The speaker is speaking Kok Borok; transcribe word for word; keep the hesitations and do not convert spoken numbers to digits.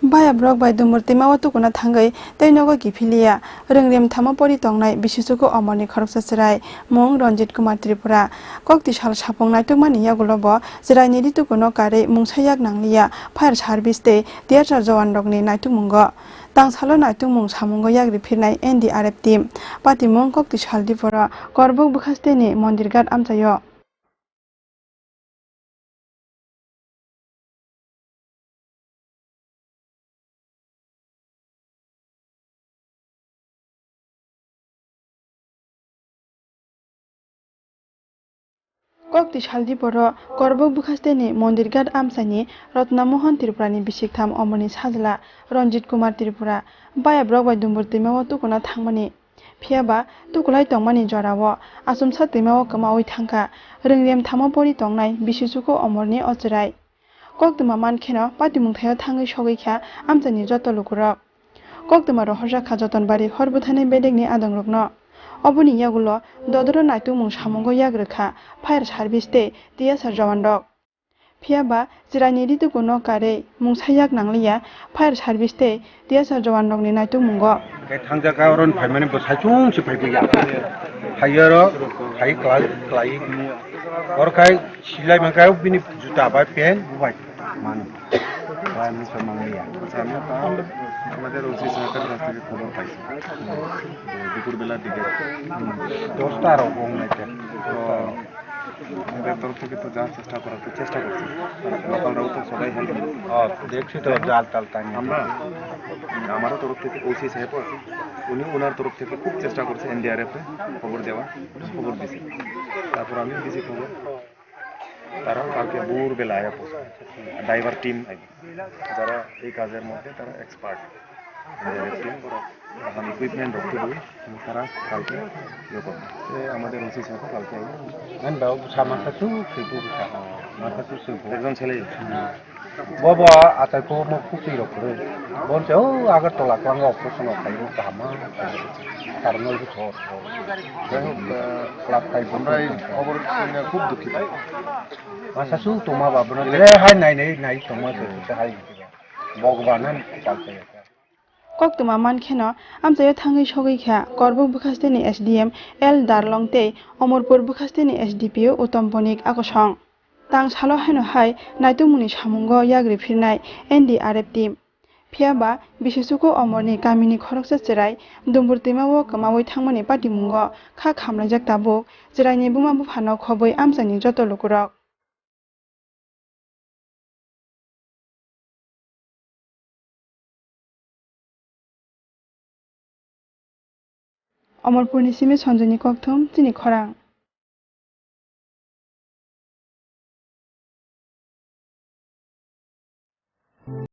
Baya borok bai dumbur twima o tukuna thangwi tei nogo kiphiliya. Rwngrem thamo pori tongnai bisichuku Omorni khoroksa chwrai, mung Ranjit Kumar Tripura. Kokti sal sapung naitukmani yagulo bo chwraini ritukuno karwi mungsa yak nangliya fire service tei T S R jawan rokni naitukmungo. Tangsalo naitukmung samungo yak riphirnai N D R F team. Patimung kokti sal diporo Korbuk bwkhasteni Mondir Ghat amchaio. Kokti sal diporo Korbuk bwkhasteni Mondir Ghat amchaini Ratna Mohan Tripurani bisiktham Omorni sajla Ranjit Kumar Tripura baya borok bai dumbur twima o tukuna thangmani. Phiya ba tukulai tongmani jorao achomsa twima o kwmaui thangkha. Rwngrem thamo pori tongnai bisichuku Omorni o chwrai. Koktwma mankheno patimung thaio thangwi sogwi kha amchaini joto lukurok. Koktwma rohorjak kha Jotonbari hor bwtharnai bedekni adongrokno. Oboni yagulo dodoro naitukmung samungo yak rwkha fire service tei T S R jawanrok. Phiya ba chwraini ritukuno karwi mungsa yak nangliya fire service tei T S R jawanrokni naitukmungo. Khe thangjak kha, oro phaimani bo saichung se phaiphaiya. Phaiya oro phai klai, klai. Oro khai silai mankha bini juta bai pant bubai mano. Bai mungsa mangliya. আচ্ছা, আমরা তো আমাদের ওসি সাহেবের কাছ থেকে খবর পাইছি যে দুপুরবেলার দিকে দশটা আর অবং নাইতে। তো আমাদের তরফ থেকে তো যা চেষ্টা করার তো চেষ্টা করছি, লোকালরাও তো সবাই হেল্প। ও, দেখছি তো, জাল টাল টাঙিয়ে। আমরা, আমারও তরফ থেকে ওসি সাহেবও আছে, উনি ওনার তরফ থেকে খুব চেষ্টা করছে এনডিআরএফ এ খবর দেওয়া, উনি খবর দিছে, তারপর আমি দিছি খবর। তারা কালকে ভোরবেলা আয়া পৌঁছায়, ড্রাইভার টিম আইবে, যারা এই কাজের মধ্যে তারা এক্সপার্ট। ড্রাইভার টিম, এখন ইকুইপমেন্ট রখতে হবে, তারা কালকে ইয়ে করবে। এ, আমাদের ওসি সাহেব কালকে আইবে। Nang daw bwsa masa su sui bu bwsa. Masa su sui bu. একজন ছেলে। Bo bo achai ko mo khuti rok re. Bon se o Agartala kwlanga operation o khai ro kaham ma. Karno bu thor. যাই হোক, আহ, আমরা এই খবর শুনে খুব দুঃখিত। Masa su toma ba bono. Re hai nai nai nai toma se hai. Bhagwan han palta ya. Koktwma mankheno amchaio thangwi sogwi kha Korbuk bwkhasteni S D M L Darlong tei Omorpur bwkhasteni S D P O Uttom Bonik akosong. Tangsalo haino hai naitukmungni samungo yak riphirnai N D R F team. Phiya ba bisichuku Omorni kamini khoroksa chwrai dumbur twimao kwmaui thangmani patimungo kha khamlaijak tabuk chwraini buma buphano khobwi amchaini joto lukurok. Omorpurni simi Sanjoyni kokthum chini khorang.